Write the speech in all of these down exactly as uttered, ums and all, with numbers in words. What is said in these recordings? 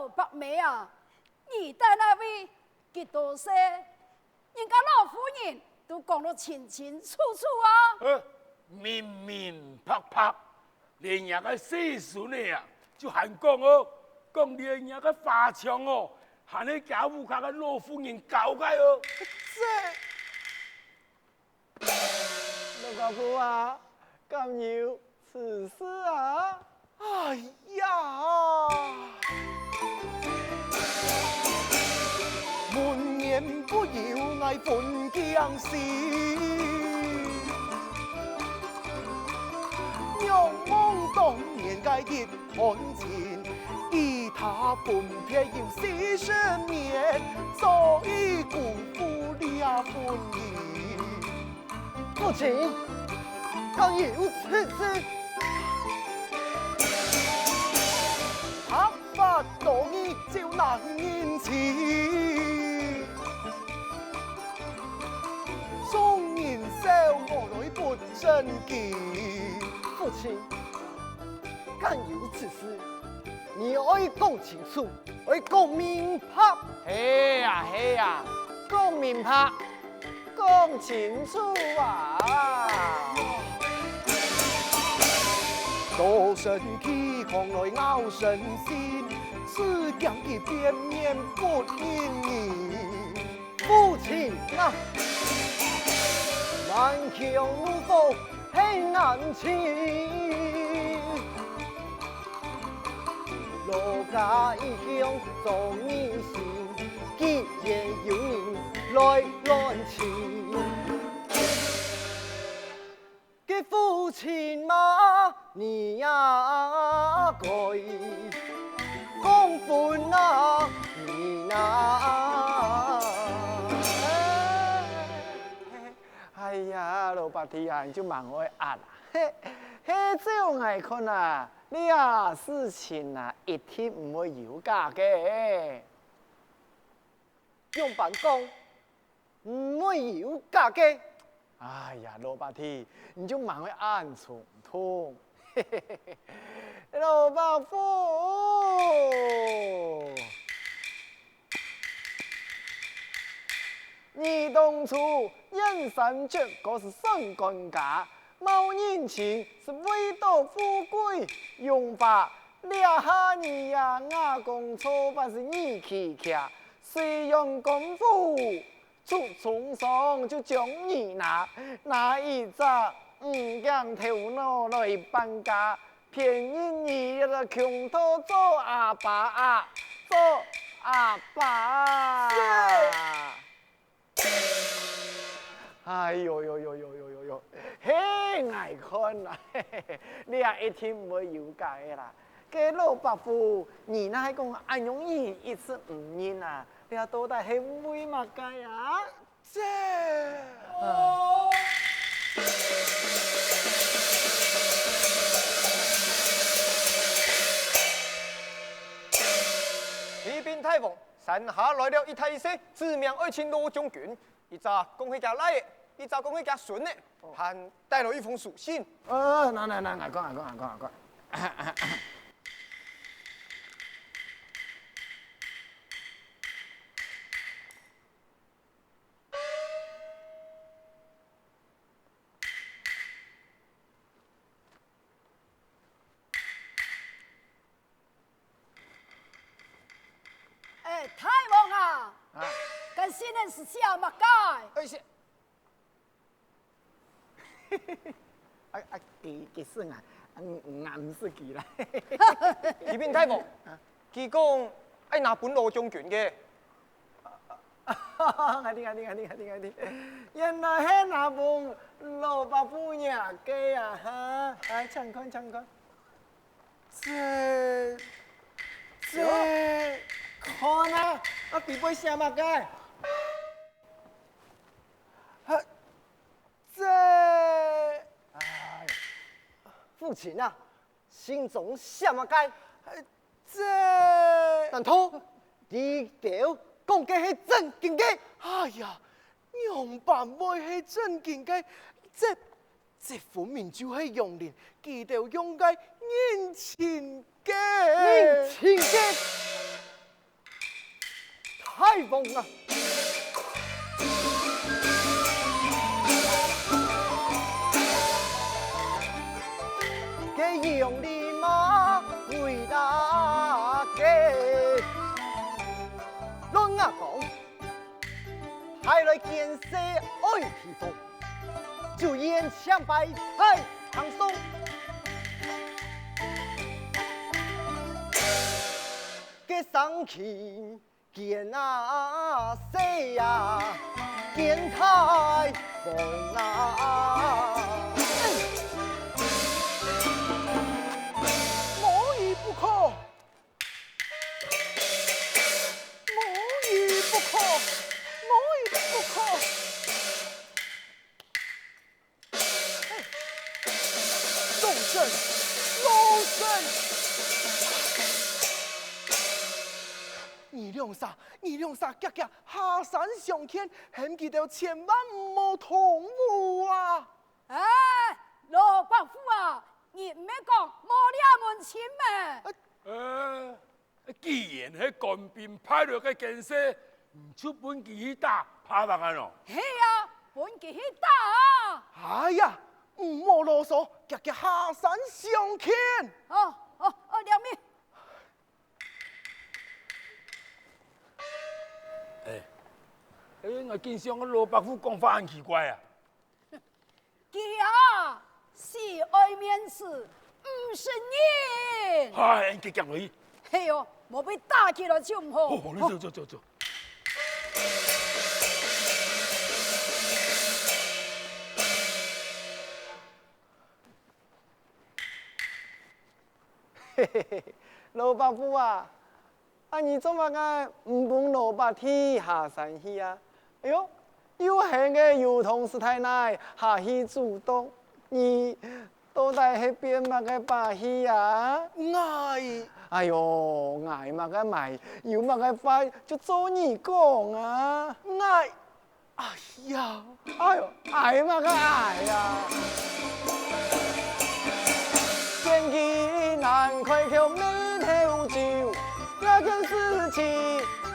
白眉啊，你在哪位幾多歲？人家老夫人都講到清清楚楚啊。呃，明明白白，連若个細孫仔啊，就還講哦，講連若个花槍哦，還係厥屋下个老夫人教个哦。這 老伯父啊，敢有此事啊？哎呀！門前不由𠊎分驚心，仰望當年个一 案情，與他分別有四十年，早已辜負了婚姻。父親，敢有此事？白髮多疑就難認清，眾人笑我來不正經。父親， 敢有此事，你愛講清楚，愛講明白。係啊，係啊，講明白，講清楚啊！多生氣，狂來惱身心，只驚佢變面不認人。 父親啊，滿腔怒火係眼前，老家異鄉做疑心，既然有人來亂尋。 該父親嘛，你也該講分啊，你哪！哎呀，老伯弟啊，你就吂愛恁啊！係，係照𠊎看啊，這事情啊，一定毋會有假个。仰般講？ 毋會有假个。哎呀，老伯弟，你就吂愛恁衝動。老伯父，你當初燕山絕歌係算官家， 貿人情係為著富貴榮華，這下你呀，吾公錯把係你欺客，雖然官府捉重賞就將你拿，拿一隻毋驚頭腦來搬家，便認你這個窮道做阿爸啊，做阿爸啊！ 哎喲喲喲喲喲喲喲，嘿，𠊎看啊，嘿嘿嘿，這一定毋會有假个啦。該老伯父，你哪係講恁容易一直毋認啊？這到底係為麼个啊？這，哦。啟稟大王， 山下來了一大細，指名愛尋羅將軍，一隻講係厥倈仔，一隻講係厥孫仔，還帶來一封書信。呃，來來來，𠊎看，𠊎看，𠊎看，𠊎看。 哎，大王啊，啊。該信仔係寫麼个？哎，寫，啊，啊，其，其實啊，嗯，嗯，啊，毋係佢啦。啟稟大王，啊。佢講愛拿分羅將軍个。 𠊎知，𠊎知，𠊎知，𠊎知，𠊎知，原來係拿分老伯父若个啊，哈！來，請看，請看。這，這，喲，看啊，啊，底背寫麼个？哈，這，哎，父親啊， 信中寫麼个？這，難道你兜講个係正經个？哎呀，仰般會係正經个？這，這分明就係楊林佢兜用个人情个。人情个？啊！个杨丽妈为大家，乱啊讲，还来见识爱披风，就演请拜太唐僧。个生气 见啊势啊，见大风啊！无一不可，无一不可，无一不可。 老身，老身！你两儕，你两儕遽遽下山相勸，喊佢兜千萬毋好動武啊！哎，老伯父啊，你毋係講無這門親咩？呃， 既然係官兵派來个奸細，你就分佢去打，怕麼个喏？係啊，分佢去打啊！哎呀，毋好囉嗦，遽遽下山相勸。哦，哦，哦，了解。哎，哎，𠊎緊想个老伯父講話恁奇怪啊！ 佢啊，死愛面子，毋識人。哎，恁遽遽來去。係哦，莫被打起來就毋好。好，好，你走，走，走，走。嘿嘿嘿，老伯父啊， 啊，你做麼个毋分老伯弟下山去啊？哎喲，有閒个油桶師太奶下去煮粥，你到底係變麼个把戲啊？𠊎……哎喲，𠊎麼个買，有麼个話就照你講啊！𠊎…… 哎呀！哎喲，哎麼个哎呀！見佢難開口眉頭皺，這件事情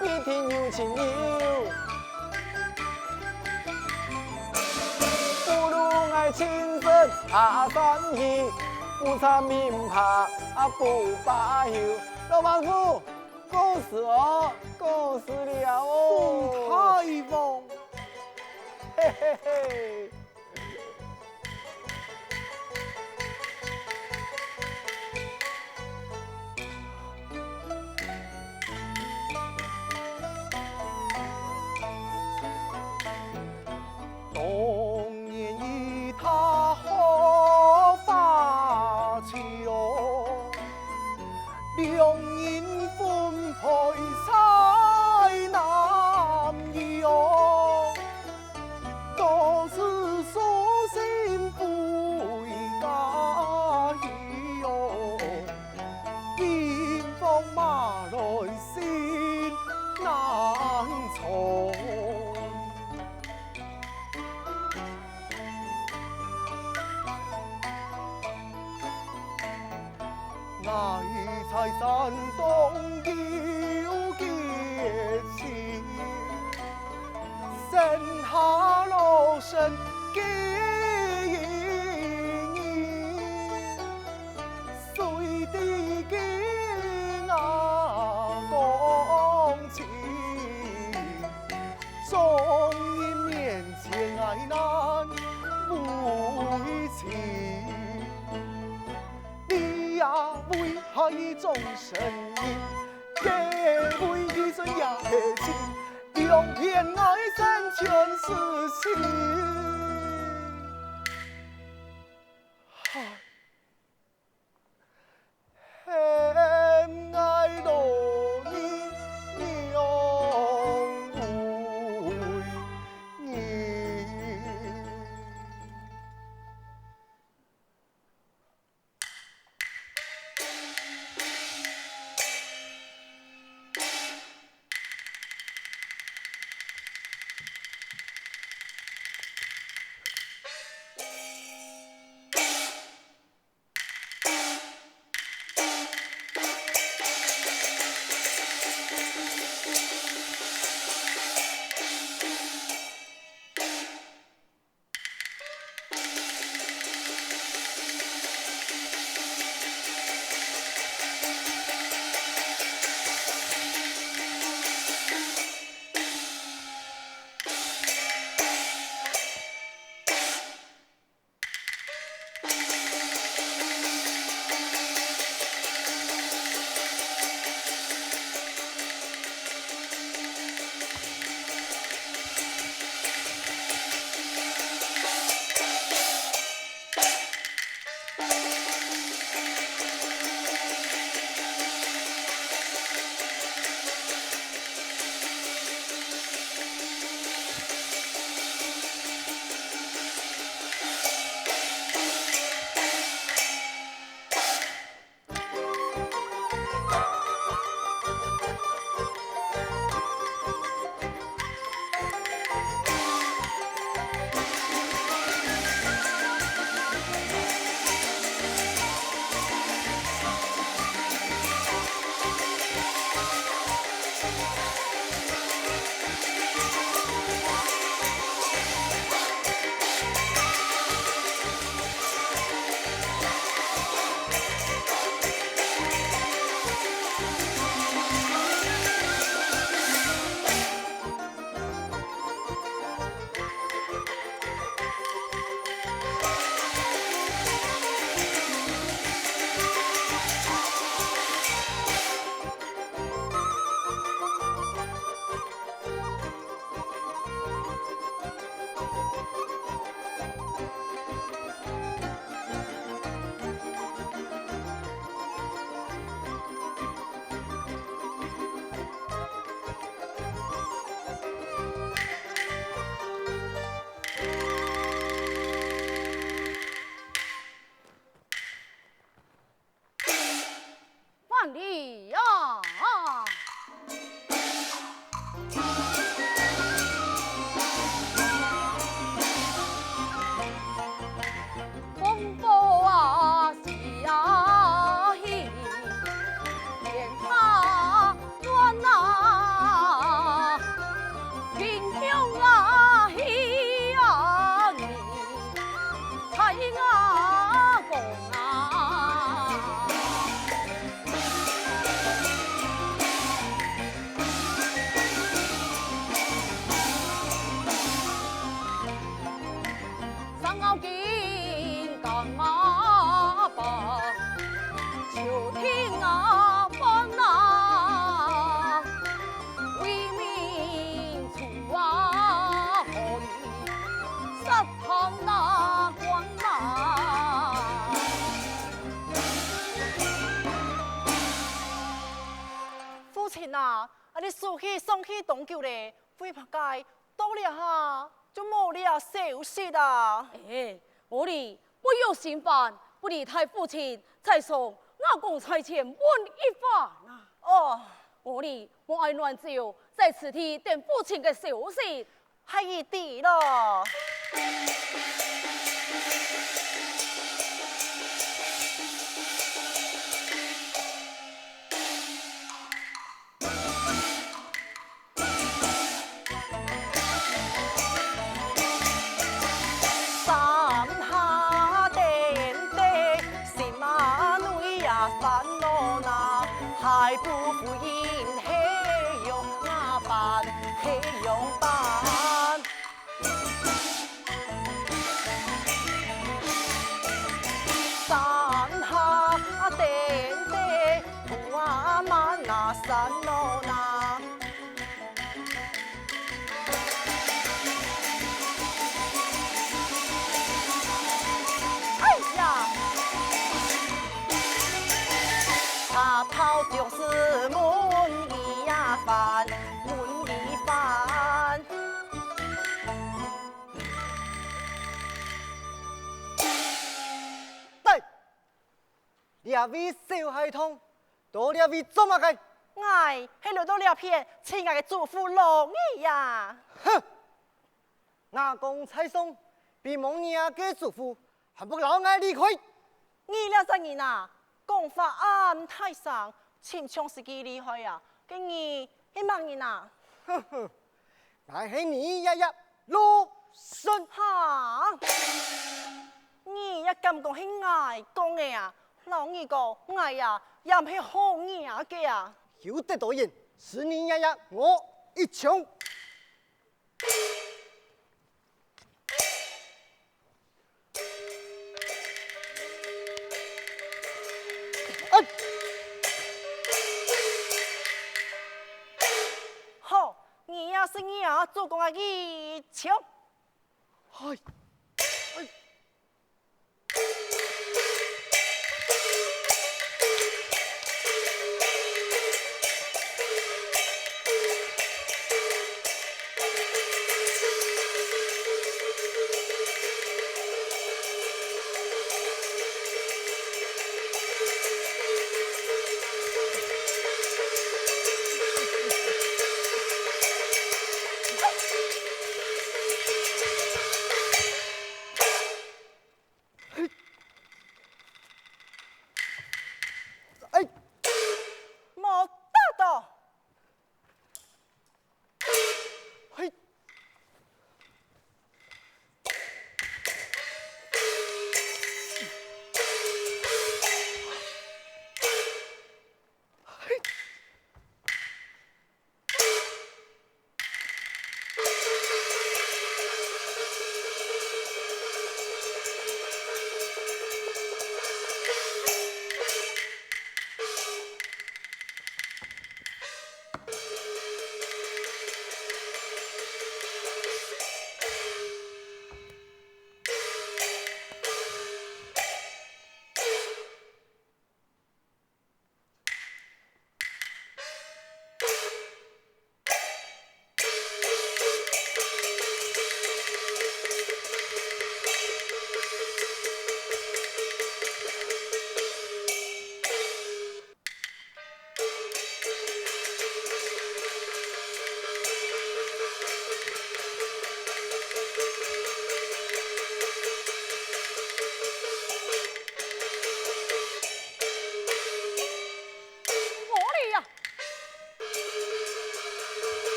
一定有情由。不如𠊎親身下山去，不怕明白啊不罷休。老伯父， 告辭哦，告辭了哦。宋太王！嘿嘿嘿。啊，啊，你手氣上氣當久咧，為麼个到這下就無這消息啊？哎，我哩，不有心煩，不理大父親，在上，吾公差遣問一番啊。哦，我哩，無愛亂走，在此地等父親个消息。 係佢知咯。三下顛倒，心啊內呀煩惱哪，還不負人係仰般，係仰般。 山下顛倒，土啊滿啊山路哪。哎呀！大炮將士問一番，問一番。 嗚！這位小孩童，到這位做麼个？𠊎係來到這片尋𠊎个祖父老二呀。哼！吾公差送，並無若个祖父，還不摎𠊎離開！你這隻人啊，講話恁大聲，親像係佢厲害啊！該你係麼人啊？哼哼，𠊎係你爺爺陸遜。哈！你也敢講係𠊎講个啊？摎你講，𠊎呀，也毋係好惹个啊！休得多言，使你爺爺我一槍！ 好，你也係你啊，做工啊，一槍。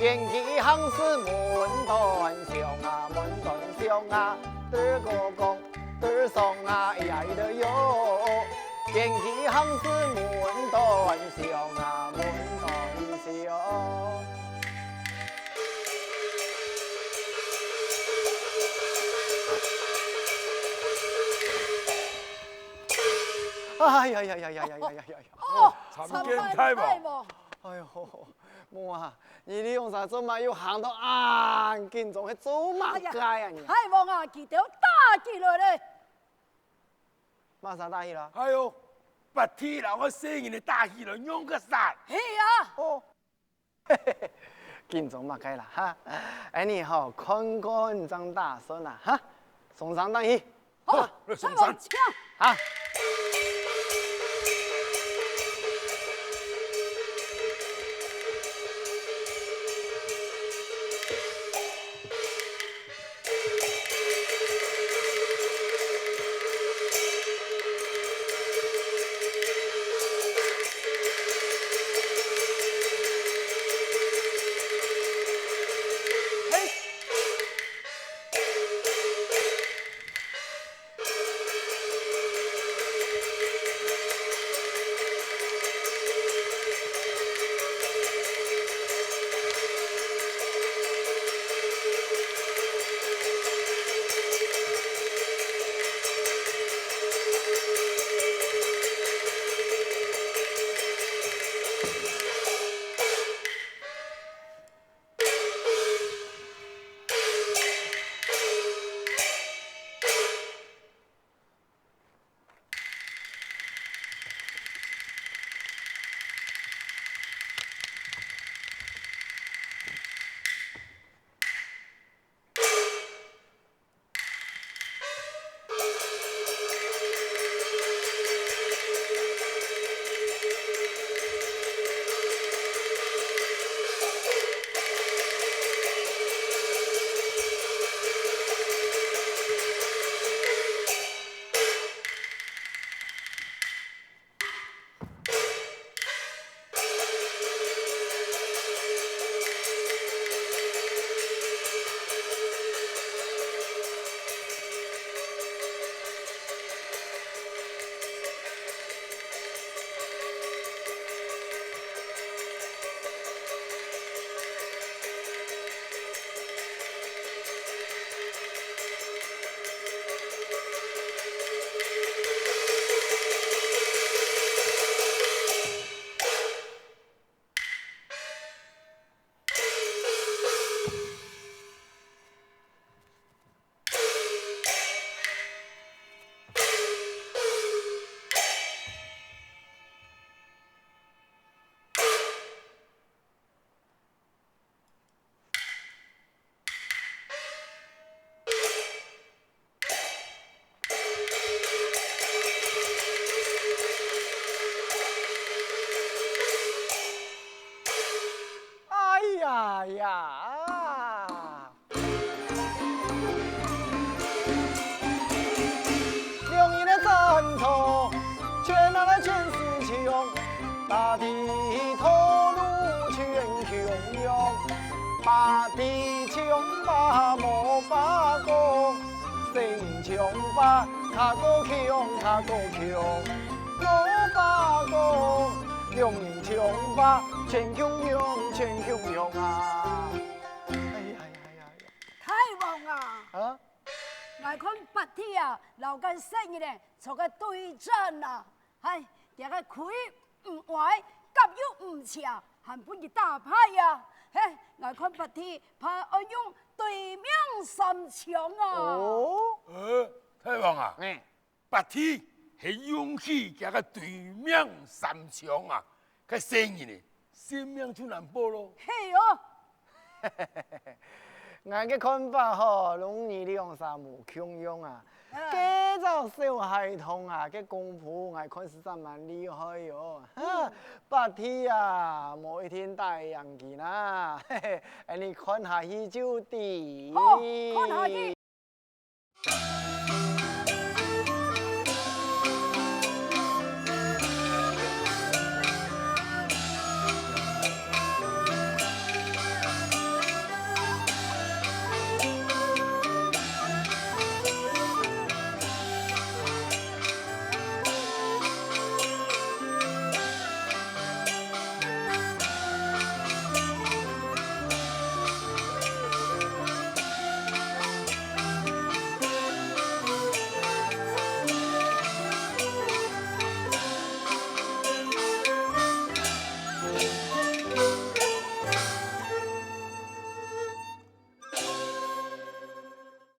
見佢行事問端詳啊，問端詳啊，嘚咯咯，嘚爽啊，呀咿嘚喲。見佢行事問端詳啊，問端詳。哎呀呀呀呀呀呀呀呀！哦，參見大王。哎呦， 無啊，你兩儕做麼个又行到恁緊張，係做麼个啊你？哎呀，大王啊，佢兜打起來咧！麼儕打起來？哎喲，八弟摎該細人仔打起來，仰結煞？係啊！哦，嘿嘿嘿，緊張麼个啦哈？恁呢吼，看看正打算啊哈！送上當去。 好，來送餐。請。好。哎呀呀！兩人个戰場，全啊來全是強，打的頭顱全共樣，八弟強把無把過。 細人強把，較過強，較過強，無把過，兩人強把，全共樣，全共樣啊！哎呀呀呀呀！大王啊！啊？𠊎看八弟啊，摎該細人仔做个對戰啊， 唉，厥个盔毋歪，甲又毋斜，還分佢打敗啊！嘿，𠊎看八弟怕愛用對命三槍啊！哦，呃，大王啊，嗯。八弟係用起厥个對命三槍啊，該細人仔性命就難保咯。係哦， 𠊎个看法吼，攏你兩儕無共樣啊。啊。該隻小孩童啊，該功夫𠊎看實在蠻厲害哦。哈，嗯。八弟啊，無一定打贏佢啦。嘿嘿，恁呢看下去就知。好，看下去。